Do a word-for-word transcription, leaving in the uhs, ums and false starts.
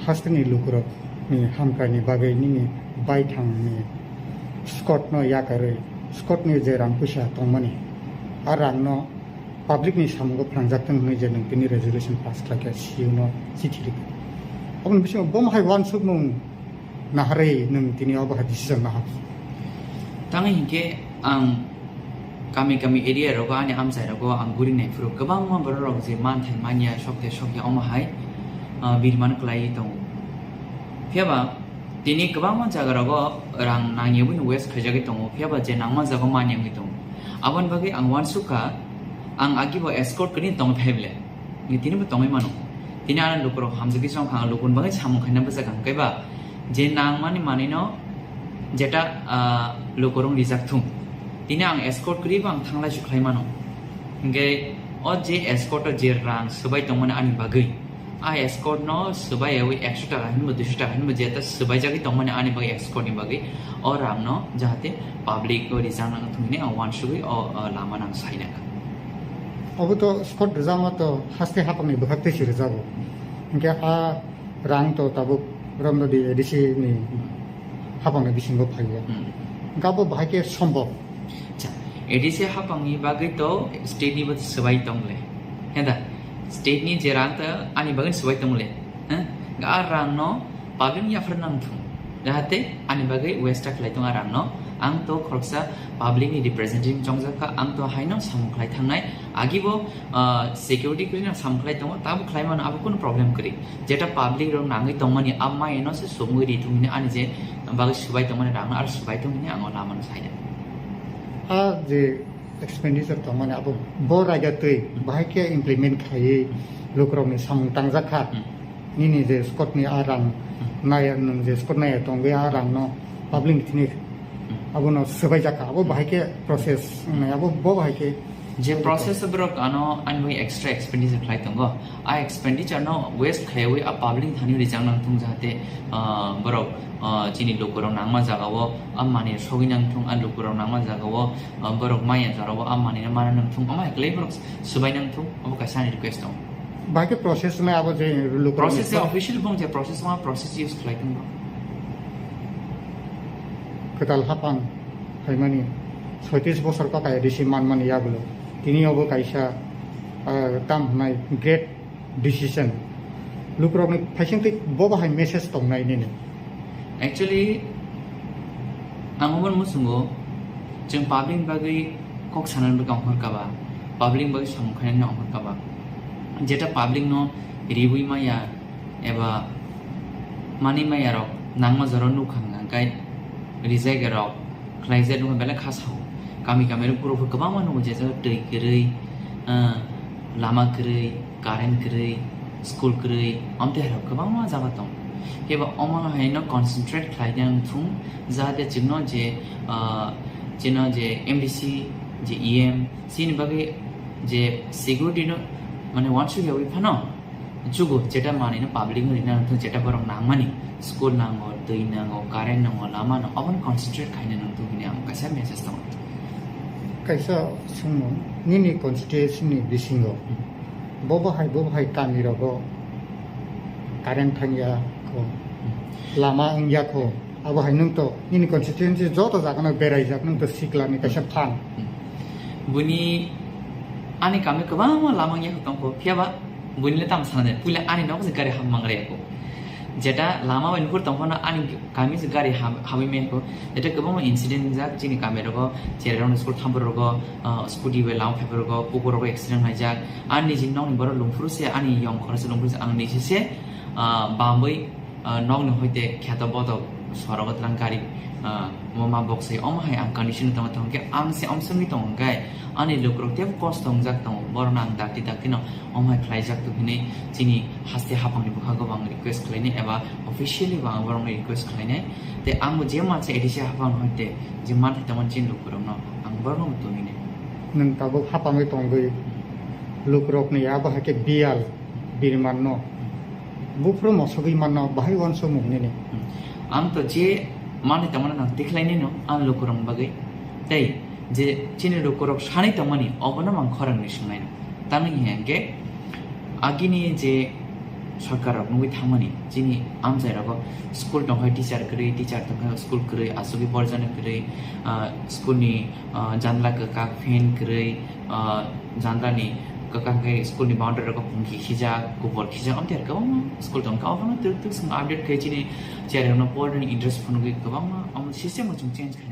Hasteni lukurokni hamkraini bagwi nini baithangni Scott no yakarwi, Scott ni je rang puisa tongmani, a rang no public ni samungo phnangjakthung hwnwi je nwng tini resolution pass khlaikha, C E O no chithi rikha. Aboni bisingo bomo hai uansukmung naharwi nwng tini obo hai decision naha? Tangwi hinkhe ang kami kami area rogo, ani amchai rogo ang guri naiphuru kwbangma borok rok je manthai manya, sokte sokya omo hai, ah, birman kwlaiwi tongo. Phiyaba tini kwbangma jaga rogo rang nangya bini waste khaijagwi tongo, phiyaba je nangma jaga manya wngwi tongo. Aboni bagwi ang uansukha, ang agibo escort kwrwi tongwi phai ble. Ni tini bo tongwi mano. Tini ano lukurok hamjagwi chong kha, ang lukuni bagwi samung khaina bwsakha, hwnkhe ba je nangmani manwino jeta, ah, lukurok rijak thung. Tini ang escort kwrwi bo ang thanglai su khlai mano. Hwnkhe o je escort o je rang swbai tongmani ani bagwi, a escort no swbai yawi ekso taka hinba duiso taka hinba jeta swbai jagwi tongmani ani bagwi escort ni bagwi o rang no jahate public o rijak nang thung hwnwi ang uansugwi o, o lama nang sai nang kha. Obo to Scott rwjakma to haste hapangni bwkhak twi se rwjago. Hinkhe a rang to tabuk Ramdodi A D C ni hapangni bisingo phaiya. Hmm. Hinkhe abo bahai khe sombok. Acha, A D C hapangni bagwi to state ni bo swbai tongle. Heda, state ni je rang to ani bagwi swbai tongle. Heh? A rang no public ni yaphar nang thung. Jahate ani bagwi waste ta khlai tong a rang no. Ang to khoroksa public ni representative chongjak kha, ang to haino samung khlai thangnai. Agibo, ah, security kwrwi no samung khlai tongo, tabo khlai mano, abo kunu problem kwrwi. Jeta public rok nangwi tongmani, a maya no se sumui ri thung hwnwi ani je bagwi swbai tongmani rang no, aro swbai thung hwnwi ang o lama no sai da. A je expenditure tongmani abo bo raida twi bahai khe implement khaiwi lukurokni samung tangjak kha. Hmm. Nini je Scott ni a rang Hmm. naya, nwng je Scott naya tongwi a rang no public ni thini Hmm. abono swbaijak kha. Abo bahai khe process wngnai, abo bo bahai khe Je process o borok ano ani bagwi extra expenditure khlai tongo, a expenditure no waste khaiwi a public ni thani rijak nang thung, jahate, ah, borok, ah, chini lukurok nangma jaga o a mani sogwi nang thung, a lukurok nangma jaga o, ah, borok maya jora o a mani no mana nang thung, omo hai kwlai borok swbai nang thung, obo kaisa ani request tongo. Bahai khe process wngnai abo je lukurok Process ni official bong je process ma process use khlai thung bro. Kwtal hapang phaimani soitis bosor kok A D C manmani yagulo tini obo kaisa, ah, tam hwnai great decision. Lukurokni phaisingtwi bo bahai message tongnai nini? Actually, ang obono muchungo, chwng public ni bagwi kok sanani bagwi ongkhor kaba, public ni bagwi samung khainani ongkhor kaba. Jeta public no riwi maya, eba manwi maya rok nangma jora nukha hwnka hwnkhe rijak rok khlaijak nukha belai kha sao. Kami kami rok borok kwbangma nugo je jaga twi kwrwi, ah, lama kwrwi, current kwrwi, school kwrwi, amtwi hai rok kwbangma jaga tong. Kebo omo no hai no concentrate khlai nang thung, jahate chwngno je, ah, chwngno je M D C, je E M, chini bagwi je security no mane uansuk yawi phano, jugo jeta manwi no public no rina nang thung, jeta borok nangmani, school nango, twi nango, current nango, lama nango, obono concentrate khaina nang thung hwnwi ang kaisa message tongo. Kaisa swngmung, nini constituency ni bisingo Hmm. bo bahai, bo bahai kami rogo current thangya kho, Hmm. lama wngya kho, abo hai nwng to nini constituency joto jaga no beraijak, nwng to sikla ni kaisa Hmm. phan. Hmm. Buni ani kami kwbangma lama wngya kho tongkho, phiyaba Buini le tamo sana de, puila ani nogo se gari hap mangraya kho. Jeta lama bai nukhur tongphano ani kami se gari hab-, habwi maya kho. Jeta kwbangma incident wngjak chini kami rogo, cherai rokni school thampru rogo, ah, scooty bai lama phaiphuru rogo, kukur rogo accident khlaijak. Ani niji nokni borok lungphuru se, ani yong khoro se lungphuru se, ang niji se, ah, bamwi ah, nokni hoite kheto boto sorogo twlang gari, ah, mo ma boksai omo hai ang condition tongo, tongkhe ang se omsongwi tongo hwnkhe ani lukurok teibo kosto wngjak tongo, borokno ang dakti dakti no omo hai khlaijak tong hinwi chini haste hapangni bwkhago ang request khlainai eba officially bo ang borokno request khlainai. Tei ang bo je mansa A D C hapang hoite je manthai tongmani chini lukurokno ang borokno bo tubinai. Nwng tabuk hapangwi tongwi lukurokni abo hai khe biyal birmanno. Buphuru mosogwi manno bahai uansukmung nini. Hmm. Ang to je manwi tongmani nang tikhlainino ang lukurokni bagwi. Tei je chini lukurok sanwi tongmani obono ang khorangni swngnaino. Tamni hinkhe agini je Sorkar rok nugwi thangmani chini amchai rogo school tongkhai teacher kwrwi, teacher tongkhai school kwrwi, asugwi borjana kwrwi, ah, school ni, ah, janla kwkak, fan kwrwi, ah, janla ni kwkak khe school ni boundary rogo phungki khijak, kubor khijak, amtwi kwbangma school tongkha. Obono twk twk swng update khe chini chair rokno porni interest phunugwi kwbangma omo system o chwng change khainai.